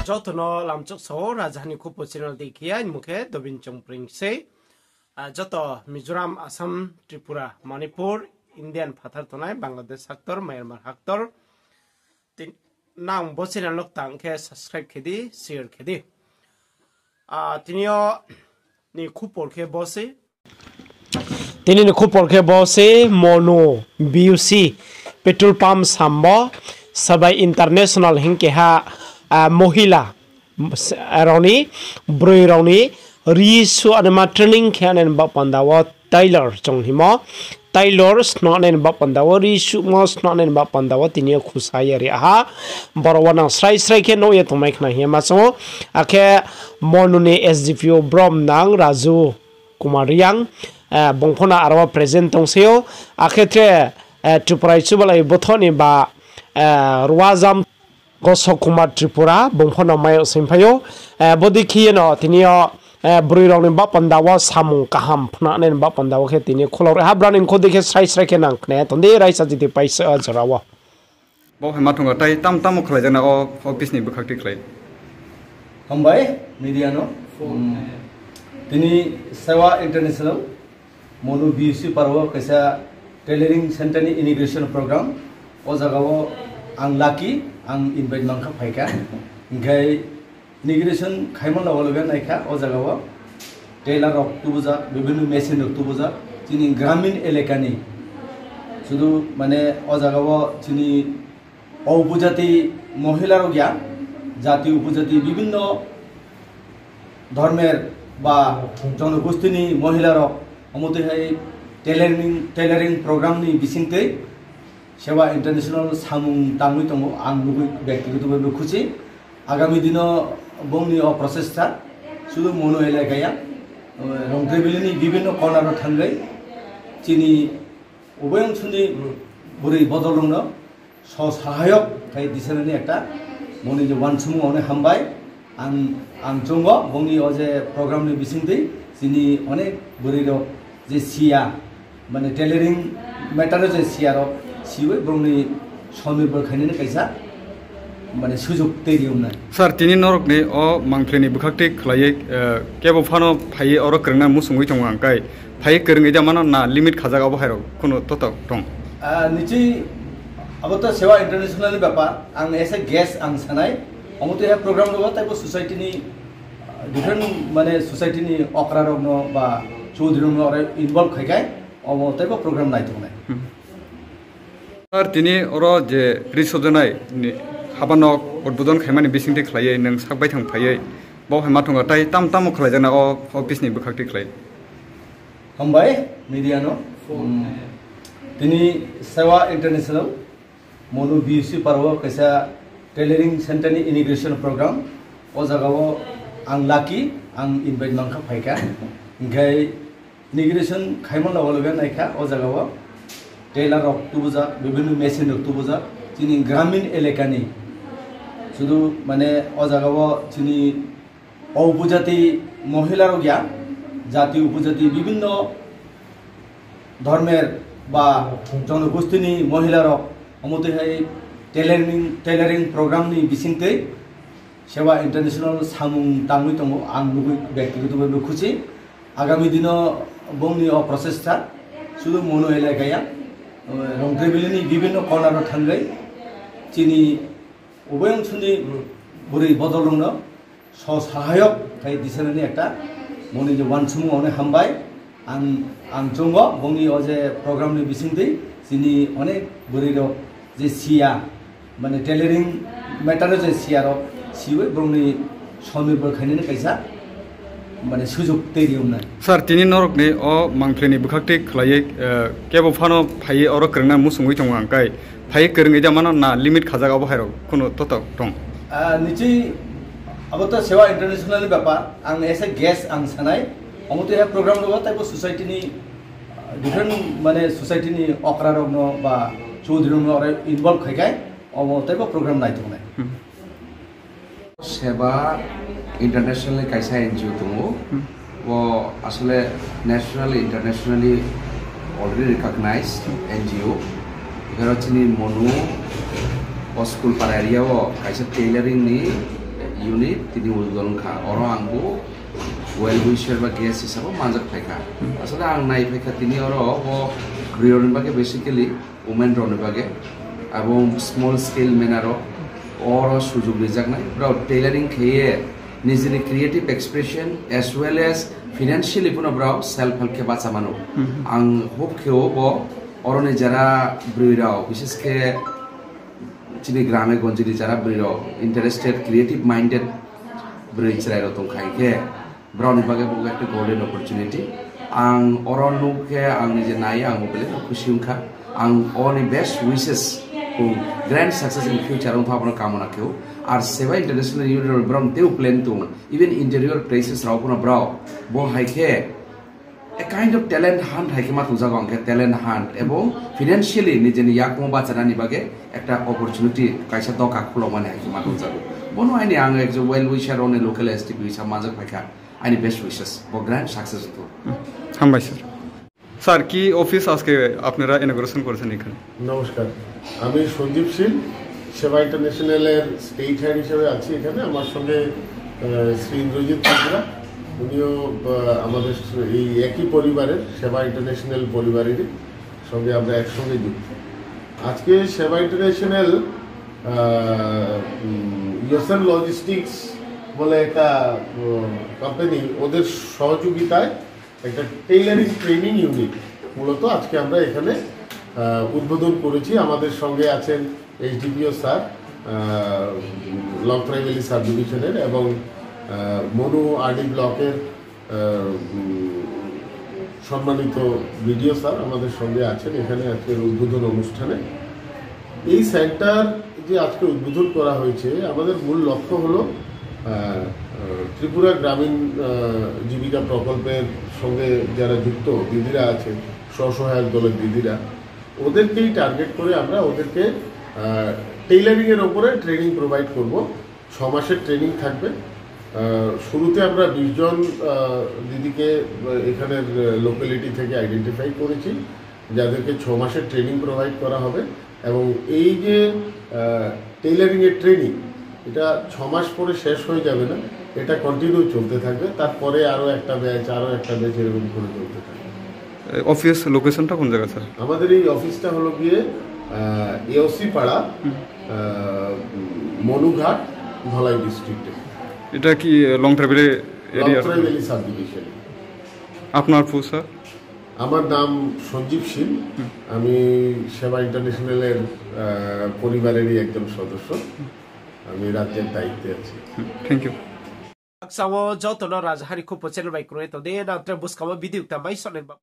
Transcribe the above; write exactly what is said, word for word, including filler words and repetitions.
Joto no lamchok sao, Rajahani Khupo channel dei khe ya, aini mung khe Dobin Chongpring sei. Ah, joto Mizoram, Assam, Tripura, Manipur, Indian phathar tongnai, Bangladesh haktor, Myanmar haktor. Tin-, nang bo channel no tang khe subscribe khe di, share khe di. Ah, tini yo ni khupor khe bo se. Tini ni khupor khe bo se Monu B U C petrol pump sambo Sabai International hing keha, ah, mohila, s-, rao ni, broi rao ni ri suh anema training khe anai ni ba panda wo tailor chung himo. Tailor snung anai ni ba panda wo, ri suhmo snung anai ni ba panda wo tini yo khusa ye ri ha. Boro wo nang srai srai khe nuh ye tongmai khna hing ye ma chung ou. Akhe Monu ni S D P O brom nang Raju Kumar Reang, eh, bung pho no aro wo present tong se ou. Akhe tre, eh, Tripura Chubalai Botho ni ba, eh, Ruajam Kosok Kumar Tripura, bung pho no mai yo sing phai ou. Eh, bodei khe ye no tini yo, eh, broi rao ni ba panda wo samung kaham phna nai ni ba panda wo khe tini yo khulao ri ha, brao ni kho dei khe srai srai khe nang khna ye tong di, raisa jiti paisa jora wo. Bo hai ma thong kha tai tam tamo khlai jana o office ni bwkhak ti khlai. Hambai, media no. Hmm. Tini Sewa International, Monu B U C para wo kaisa tailoring center ni inauguration program. O jaga wo ang lucky, ang invite mang kha phai kha. Hingkhai inauguration khaimo loge loge nai kha, o jaga wo tailor rok tubujak, bibhinno machine rok tubujak, chini gramin elaka ni. Sudu mane o jaga wo chini o upojati mohila rok ya, jati upojati bibhinno dhormer ba jonogosti ni mohila rok, omo twi hai tailoring, tailoring program ni bising twi Sewa International samung tangwi tongo, ang nugwi bektigoto bhai bo khusi. Agami dino bongni o prochesta sudu Monu elaka ya, Rongthaibili ni bibhinno corner o thangwi chini ubayong suni bwrwi bodol rokno so sahayok khai disanani ekta moni je wansumung, onek hambai. Ang, ang chungo bongni o je program ni bisingtwi chini onek bwrwi rok je siya, mane tailoring matter o je siya rok siwi borokni sonirbor khainani kaisa mane sujog tei ri wngnai. Sir, tini norokni o mangphlini bwkhak twi khlaiwi, eh, kebo phano phaiwi oro kwrwngna muchungwi tongo ang kai. Phaiwi kwrwngwi da mano na limit khajak abo hairok kheno toto tong? Ah, nichi abo to Sewa International ni bepar. Ang as a guest ang sanai. Omo twi hai program rok taibo society ni, ah, different mane society ni okra rokno ba chowdhury rokno oro involve khai khai omo taibo program nai tongnai. Hmm. Sir, tini oro je risojonai ni habanok udbodon khaimani bisingtwi khlaiwi nwng sak baithang phaiwi bo hai ma thongo tai tam tamo khlaijakna o office ni bwkhak twi khlai. Hambai media no. Hmm. Tini Sewa International, Monu B U C para o kaisa tailoring center ni inauguration program. O jaga o ang lucky, ang invite mang kha phai kha. Hingkhai inauguration khaimo loge loge nai kha o jaga o tailor rok tubujak, bibhinno machine rok tubujak, chini gramin elaka ni. Sudu mane o jaga o chini o upojati mohila rok ya, jati upojati bibhinno dhormer ba jonogosti ni mohila rok, omo twi hai tailoring, tailoring program ni bisingtwi Sewa International samung tangwi tongo, ang nugwi bektigoto bhai bo khusi. Agami dino bongni o prochesta sudu Monu elaka ya, Rongthaibili ni bibhinno corner o thangwi chini ubayong suni bwrwi bodol rokno so sahayok khai disanani ekta moni je wansumung, onek hambai. Ang, ang chungo bongni o je program ni bisingtwi chini onek bwrwi rok je siya, mane tailoring matter o je siya rok siwi borokni sonirbor khainani kaisa mane sujog tei ri wngnai. Sir, tini norokni o mangphlini bwkhak twi khlaiwi, eh, kebo phano phaiwi oro kwrwngna muchungwi tongo ang kai. Phaiwi kwrwngwi da mano na limit khajak abo hairok kheno toto tong? Ah, nichi abo to Sewa International ni bepar. Ang as a guest ang sanai. Omo twi hai program rok taibo society ni, ah, different mane society ni okra rokno ba chowdhury rokno oro involve khai khai omo taibo program nai tongnai. Hmm. Sewa International ni kaisa N G O tongo. Hmm. Bo asole national, internationally already recognized N G O. Ekheno chini Monu o Schoolpara area o kaisa tailoring ni unit tini উদ্বোধন kha. Oro ang bo well wisher ba guest হিসাবে manjak phaikha. Asole ang nai phaikha tini oro bo broi rao ni bagwi basically women rao ni bagwi abo small scale manner o oro sujug rijaknai. Brao tailoring khe ye nijini creative expression as well as financially phano brao self help khe bacha mano. Ang hope khe o bo oroni jara broi rao, bishes khe chini grame gonjini jara broi rao interested, creative minded broi chrai rao tongkha hing khe, brao ni bagwi bo ekta golden opportunity. Ang oro nuk khe ang nije nai ang bo belai no khusi wngkha. Ang oni best wishes, kung grand success in future wngtha bono kamona khe o. Ar Seva International Unit rao brao teo plan tong, even interior places rao phano brao bo hai khe a kind of talent hunt hai khe ma tongjago, ang khe talent hunt ebong financially nijeni yakung bachanani bagwi ekta opportunity kaisa doka khulokmani hai khe ma tongjago. Bono aini ang ekjon well wisher, oni local S D P হিসাবে manjak phaikha. Aini best wishes, bo grand success to. Hambai sir. Sir, কি অফিস আজকে আপনারা ইনঅগুরেশন করেছেন এখানে? নমস্কার, আমি সঞ্জীব শীল, সেবা ইন্টারন্যাশনালের স্টেট হেড হিসেবে আছি এখানে। আমার সঙ্গে আহ, শ্রী ইন্দ্রজিৎ ত্রিপুরা, উনিও আহ, আমাদের এই একই পরিবারের, সেবা ইন্টারন্যাশনাল পরিবারেরই সঙ্গে আমরা একসঙ্গে যুক্ত। আজকে সেবা ইন্টারন্যাশনাল ইউএসএন লজিস্টিক্স বলে একটা কোম্পানি, ওদের সহযোগিতায় একটা টেইলারিং ট্রেনিং ইউনিট মূলত আজকে আমরা এখানে আহ, উদ্বোধন করেছি। আমাদের সঙ্গে আছেন এসডিপিও স্যার, আহ, লংথরাই ভ্যালি সাব ডিভিশনের, এবং আহ, মনু আরডি ব্লকের আহ, উম, সম্মানিত বিডিও স্যার আমাদের সঙ্গে আছেন এখানে আজকের উদ্বোধন অনুষ্ঠানে। এই সেন্টার যে আজকে উদ্বোধন করা হয়েছে, আমাদের মূল লক্ষ্য হলো, আহ, আহ, ত্রিপুরা গ্রামীণ, আহ, জীবিকা প্রকল্পের সঙ্গে যারা যুক্ত দিদিরা আছেন, স্বসহায়ক দলের দিদিরা, ওদেরকেই টার্গেট করে আমরা ওদেরকে, আহ, টেইলারিং এর ওপরে ট্রেনিং প্রোভাইড করব। ছ মাসের ট্রেনিং থাকবে। আহ, শুরুতে আমরা বিশ জন, আহ, দিদিকে, আহ, এখানের, আহ, লোকালিটি থেকে আইডেন্টিফাই করেছি, যাদেরকে ছ মাসের ট্রেনিং প্রোভাইড করা হবে। এবং এই যে, আহ, টেইলারিং এর ট্রেনিং, এটা ছ মাস পরে শেষ হয়ে যাবে না, এটা কন্টিনিউ চলতে থাকবে। তারপরে আরো একটা ব্যাচ, আরো একটা ব্যাচ, এরকম করে চলতে থাকবে। এ, অফিস লোকেশনটা কোন জায়গা, স্যার? আমাদের এই অফিসটা হলো গিয়ে, আহ, এওসি পাড়া, হুম। আহ, মনুঘাট, ধলাই ডিস্ট্রিক্টে। এটা কি, আহ, Longtharai valley area? Longtharai valley sub division. আপনার ফুল, স্যার? আমার নাম সঞ্জীব শীল। হুম। আমি সেবা ইন্টারন্যাশনালের, আহ, পরিবারেরই একজন সদস্য। আমি রাজ্যের দায়িত্বে আছি। হুম, thank you. Baksa wo joto no Raja Hari Khupo channel bai kroi tong di, nang tre buskang wo video ta mai sonai ba.